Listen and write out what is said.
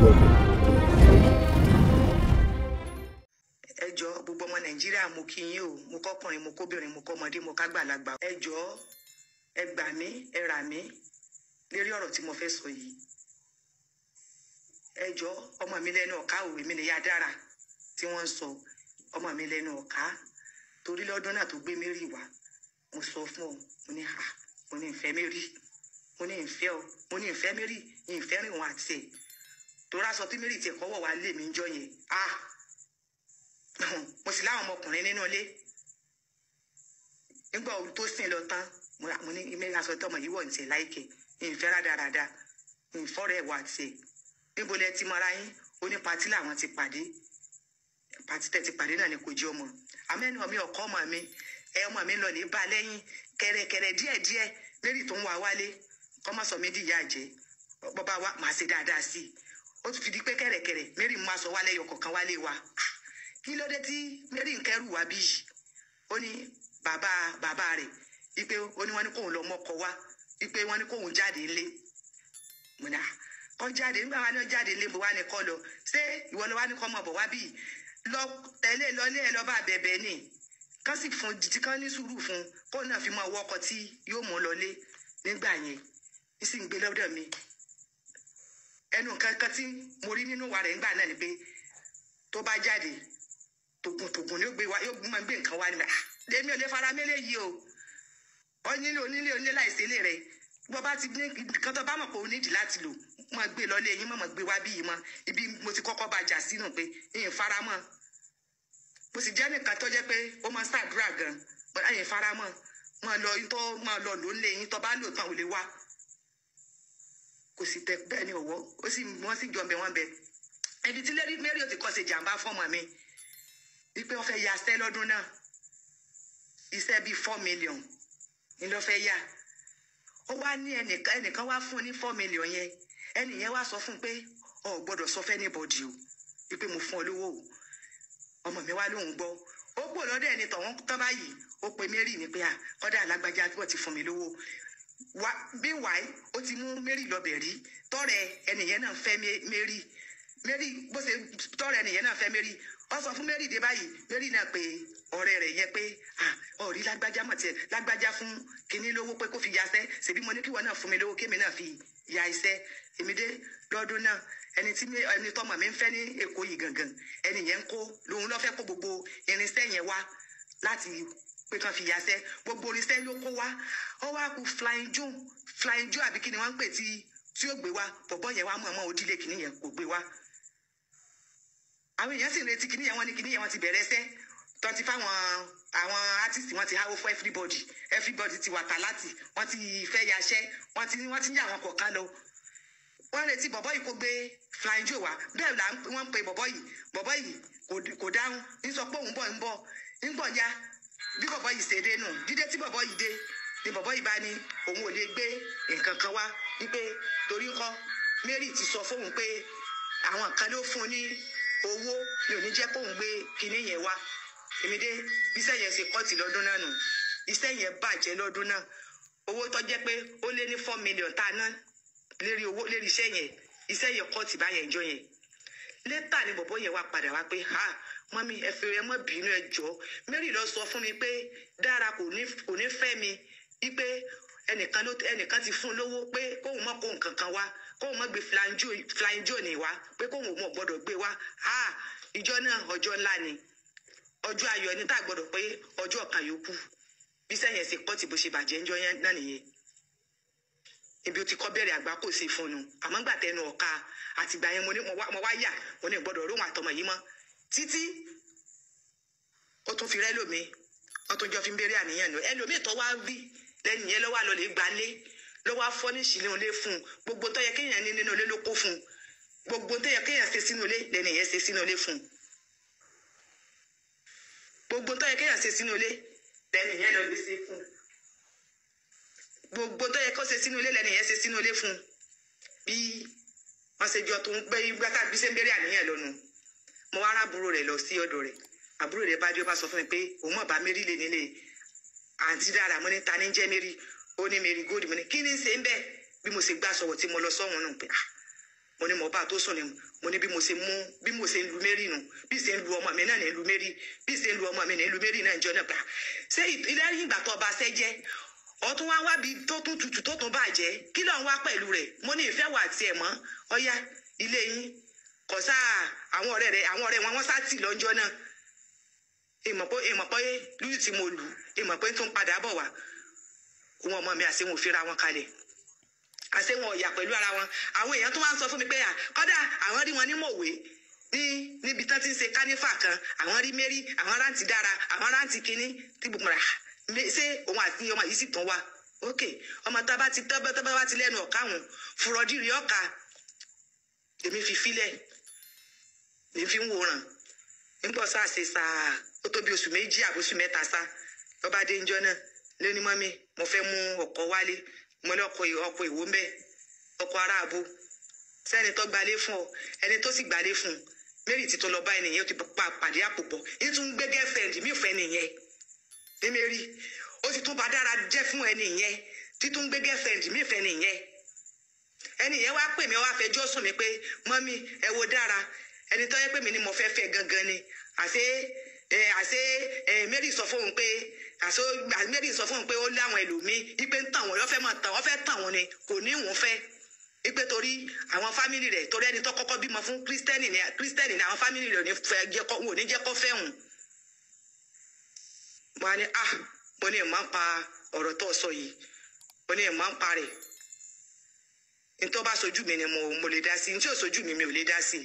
Welcome. Ẹ jọ̀ọ́, gbogbo ọmọ Nàìjíríà, mo kí yín o. Mo kọkùnrin, mo kóbìnrin, mo kọmọdé, mo kágbàlagbà. Ẹ jọ̀ọ́, ẹ gbà mí, ẹ rà mí lérí ọ̀rọ̀ tí mo fẹ́ sọ yìí. Ẹ jọ̀ọ́, ọmọ mi lẹ́nu ọ̀ká òwe mi nìyá dára tí wọ́n ń sọ ọmọ mi lẹ́nu ọ̀ká, torí lọ́dún náà tó gbé Mary wá, mo sọ fún ọ, mo ní ha, mo ní ìfẹ́ Mary, mo ní ìfẹ́ ọ, mo ní ìfẹ́ Mary, ìfẹ́ rìn wọn àti ẹ̀, torí aṣọ tí Mary tiẹ̀ kọ́wọ́ wá lé mi ń jọ yẹn. Ah, mo sì láwọn ọmọkùnrin nínú ilé. Nígbà tó sìn lọ tán, mo ní ilé aṣọ tọmọ yìí wọ̀ ní tiẹ̀ láìkẹ́, ìfẹ́ rádaràda, ìfọ́rẹ̀ ẹ̀wà tiẹ̀. Níbo lẹ ti mọra yín? Ó ní patí làwọn ti pàdé. Patí tẹ ti pàdé náà ni kò jẹ́ ọmọ àmẹ́nu mi, ọkọ ọmọ mi, ẹ ọmọ mi lọ lè bá lẹ́yìn kẹ̀rẹ̀kẹ̀rẹ̀ díẹ̀díẹ̀. Mary tó ń wá wálé kọ́ má sọ mí di ìyá àjẹ́, bọ́bá wa máa ṣe dáadáa sí i. Ó ti fi di pé kẹ̀rẹ̀kẹ̀rẹ̀ Mary máa sọ wálé yọkọ̀ kan wálé wa. Kí ló dé tí Mary ń kẹ́rù wá bí yìí? Ó ní bàbá bàbá rẹ̀ wípé ó ní wọ́n ní kóun lọ mọ́kọ wá, wípé wọ́n ní kóun jáde ńlé. Mo ní à kọ́ jáde nígbà wá ní ó jáde ńlé, bó wá ní kọ́ lọ, ṣé ìwọ ló wá ní kọ́ mọ̀ bọ̀ wá bí yìí? Lọ tẹ̀lé lọlé ẹ, lọ bá bẹ̀bẹ̀ ni, kán sì fún títí, kán ní sùúrù fún kóun náà fi mọ ọwọ́ ọkọ tí yóò mú lọlé. Nígbà yẹn ní sì ń gbé lọ́dọ̀ mi. Ẹnu kankan tí mo rí nínú wa rẹ̀ ńgbà náà ni pé tó bá jáde, tògùntògùn ni ó gbé wa, yóò máa gbé nǹkan wá ní. Lèmi ò lè fara mélé yìí o. Ọ nílé onílé onílé láìsí ilé rẹ, bó bá ti ní nǹkan tó bá mọ̀ pé o nídìí láti lò, máa gbé lọ lé yín, má máa gbé wá bí yìí mọ́. Ibi mo ti kọ́kọ́ bá jà sínú pé ìyẹn fara mọ́. Mo sì jẹ́ nìkan tó jẹ́ pé ó máa ń ṣàdúrà gan. Ẹ̀yìn fara mọ́, máa lọ yín, tó máa lọ lò ń lé yín, tó bá lò tán, ò lè wá. Kò sì tẹ bẹ́ẹ̀ ni ọ̀wọ́ ó sì wọ́n sì jọ ń bẹ wọ́n bẹ. Ibi tí Mary ò ti kọ́ ṣe jàǹbá fọ́mọ mi wípé wọ́n fẹ́ ya iṣẹ́ lọ́dún náà, iṣẹ́ bíi 4 million ni ló fẹ́ yá. Ó wá ní ẹnìkan wá fún un ní 4 million yẹn. Ẹnì yẹn wá sọ fún un pé ọ ò gbọ́dọ̀ sọ fẹ́ anybody o wípé mo fún ọ lówó o. Ọmọ mi wá lóhùn gbọ́. Ó kúrò lọ́dọ̀ ẹni tọ̀hún tán báyìí, ó pe Mary ní pé à kọ́dà alágbájá tí wọ́n ti fún mi lówó wá. Bí wàá ó ti mú Mary lọ́bẹ̀ rí tọ́rẹ ẹnì yẹn náà fẹ́ Mary. Mary bó ṣe tọ́rẹ ẹnì yẹn náà fẹ́ Mary, ó sọ fún Mary dé báyìí. Mary náà pé ọ̀rẹ́ rẹ̀ yẹn pé ah, ọ̀rí lágbájá mọ̀ tiẹ̀ lágbájá fún kinní lówó pé kó fi yaṣẹ́. Ṣèbí mo ní kí wọn náà fún mi lówó, kémi náà fi ya iṣẹ́. Èmi dé lọ́dún náà, ẹni tí ẹni tọmọ mi ń fẹ́ ní Èkó yìí gangan, ẹni yẹn ń kó lòun lọ́ fẹ́ kó gbogbo irinṣẹ́ yẹn wá láti pé kàn fi yaṣẹ́. Gbogbo irinṣẹ́ ló kó wá, ó wá kú flying joe, flying joe àbí kí ni wọ́n ń pè tí ó gbé wá. Bọ̀bọ́ yẹn wá mọ̀ ọmọ òdílé kìíní yẹn kò gbé wá. Àwọn èèyàn sì ń retí kìíní yẹn. Wọ́n ní kìíní yẹn, wọ́n ti bẹ̀rẹ̀ ẹsẹ̀ tó ti fáwọn àwọn artist, wọ́n ti háwó fún everybody. Everybody ti wà tà láti wọ́n ti fẹ́ yaṣẹ́, wọ́n ti ń yà àwọn kọ̀ọ̀kan lọ. Wọ́n retí bọ̀bọ́ yìí kó gbé flying joe wá. Bẹ́ẹ̀ là wọ́n ń pe bọ̀bọ́ yìí, bọ̀bọ́ yìí kò dáhùn, ń sọ pé òun bọ̀, ń bọ̀, ń bọ̀ ya. Bí bọ̀bọ́ yìí ṣe dé nù, dídé tí bọ̀bọ́ yìí dé ni bọ̀bọ́ yìí bá ní òun ò lè gbé nǹkan kan wá, wípé torí ńkọ́ Mary ti sọ fóun pé àwọn kan ló fún un ní owó, ní ò ní jẹ́ kóun gbé kinní yẹn wá. Èmi dé, iṣẹ́ yẹn ṣe kọ́ọ̀tì lọ́dún náà nù. Iṣẹ́ yẹn bàjẹ́ lọ́dún náà. Owó tó jẹ́ pé ó lé ní 4 million tá a ná lérí owó lérí iṣẹ́ yẹn, iṣẹ́ yẹn kọ́ọ̀tì báyẹn jọ yẹn. Later ni bọ̀bọ̀ yẹn wá padà wá pé, "Ha, mummy, ẹ fi ẹ mọ́ bínú, ẹ jọ. Mary lọ sọ fún mi pé Dára kò ní fẹ́ mi, wípé ẹnìkan ló ẹnìkan ti fún un lówó pé kóun mọ́ kó nǹkan kan wá, kóun mọ́ gbé flying joe ní wá, pé kóun ò mọ̀ gbọ́dọ̀ gbé wá." Ha, ìjọ náà, ọjọ́ ńlá ni, ọjọ́ ayọ̀ ni tá a gbọ́dọ̀ pé ọjọ́ kan yòókù. Bí sẹ́yìn ṣe kọ́ tí bó ṣe bàjẹ́ ńjọ́ yẹn náà nìyẹn. Ibi ó ti kọ́ bẹ̀rẹ̀ àgbá kò sí fún un. Àmọ́ gbà tẹnu ọ̀ka àtìgbà yẹn, mo ní mo wá yà, mo ní gbọ́dọ̀ róhùn àtọmọ yìí mọ́ títí ó tún fi rẹ́ lómi. Wọ́n tún jọ fi ń bẹ̀rẹ̀ àníyàn nù. Ẹlòmíì tó wá rí lẹ́nu yẹn lọ́wọ́ àlọ́ lè gbalé lọ́wọ́ afọ́níṣì nínú ilé fún un. Gbogbo tó yẹ kéèyàn ní nínú ilé ló kó fún un. Gbogbo tó yẹ kéèyàn ṣe sínú ilé lẹ́nu yẹn ṣe sínú ilé fún un. Gbogbo tó yẹ kéèyàn ṣe sínú ilé lẹ́nu yẹn lọ lè ṣe fún un. Gbogbo tó yẹ kó ṣe sínú ilé lẹ́nu yẹn ṣe sínú ilé fún un. Bí wọ́n ṣe jọ tó ń gbé gbàtà bí ṣe ń bẹ̀rẹ̀ àníyàn lọ́nu, mo wá rábúrò rẹ̀ lọ sí ọ̀dọ̀ rẹ̀. Àbúrò rẹ̀ bá dé, ó bá sọ fún mi pé òun mọ̀ bá Mary lè nílé àǹtí Dára. Mo ní, "Ta ní jẹ́ Mary?" Ó ní Mary Gold. Mo ní, "Kí ni ṣe ń bẹ̀?" Bí mo ṣe gbá sọ̀wọ́ tí mo lọ sọ́hun nù pé ah. Mo ní mo bá tó sùn ni, mo ní bí mo ṣe mú, bí mo ṣe ń lu Mary nù, bí ṣe ń lu ọmọ mi náà ní lu Mary, bí ṣe ń lu ọmọ mi ní lu Mary náà jọ náà gbà. Ṣé lẹ́yìn ìgbà tó bá ṣẹ́ jẹ́ ọtún wá wá bí tó tún tutù tó tún bàjẹ́, kí ló ń wá pẹ̀lú rẹ̀? Mo ní ìfẹ́ wà tiẹ̀ mọ́. Ọ̀yá ilé yín kò sáà, àwọn ọ̀rẹ́ rẹ̀, àwọn ọ̀rẹ́ wọn wọ́n sá tì lọ́jọ́ náà. Ìmọ̀ pé lùlù tí mo lù, ìmọ̀ pé tó ń padà bọ̀ wá. Òun ọmọ mi àṣẹ wọn ò fira wọn kalẹ̀, àṣẹ wọn ọ̀yà pẹ̀lú ara wọn. Àwọn èèyàn tó wá ń sọ fún mi pé à kọ́dà àwọn rí wọn ní mọ̀wé ní níbi tán ti ń ṣe kánífà kan, àwọn rí Mary, àwọn rántí dára, àwọn rántí kínní tí gbogbo rà. Ṣé òun àti ọmọ yìí sì tún wá? Ok, ọmọ tá bá ti tọ́ bá ti lẹ́nu ọ̀ká òun fúrọ́dìrì ọ̀ka èmi fi filẹ̀, èmi fi ń wòran. Nígbà sáà ṣe sáà ó tó bí oṣù 2 àbóṣù 3 sá lọ́ba dé ńjọ́ náà lóní mọ́mí mo fẹ́ mú ọkọ wálé. Mo ní ọkọ ìwò ń bẹ, ọkọ aráàbò sẹ́ni tó gbalé fún ọ, ẹni tó sì gbalé fún un. Mary ti tún lọ bá ẹnìyẹn, ó ti pa pàdé àpòpọ̀, yìí tún gbé girlfriend mi fẹ́ nìyẹn ní Mary, ó sì tún bá dára jẹ́ fún ẹni yẹn, títún gbé girlfriend mi fẹ́ nìyẹn. Ẹni yẹn wá pè mí, wá fẹjọ́ sùn mí pé mọ́mí ẹ wo dára, ẹni tó yẹ pé mi ni mo fẹ́ fẹ́ gangan ni. Àṣé Mary sọ fóun pé, àṣé Mary sọ fóun pé ó láwọn ẹlòmíì ipe ń tàn wọ́n, lọ́fẹ́ máa tàn wọ́n, fẹ́ tàn wọ́n ni, kò ní òun fẹ́. Ipe torí àwọn fámìlì rẹ̀, torí ẹni tó kọ́kọ́ bímọ fún kírísítẹ́nì ni, kírísítẹ́nì ni àwọn fámìlì rẹ̀ ò ní jẹ́ kó fẹ́ hùn. Mo á ní ah, mo ní ìmọ̀ ń pa ọ̀rọ̀ tó sọ yìí, mo ní ìmọ̀ ń pa rẹ̀. Ntọ́ bá sojú mi ni mo lè dá sí, ntí ò sojú mi mi ò lè dá sí.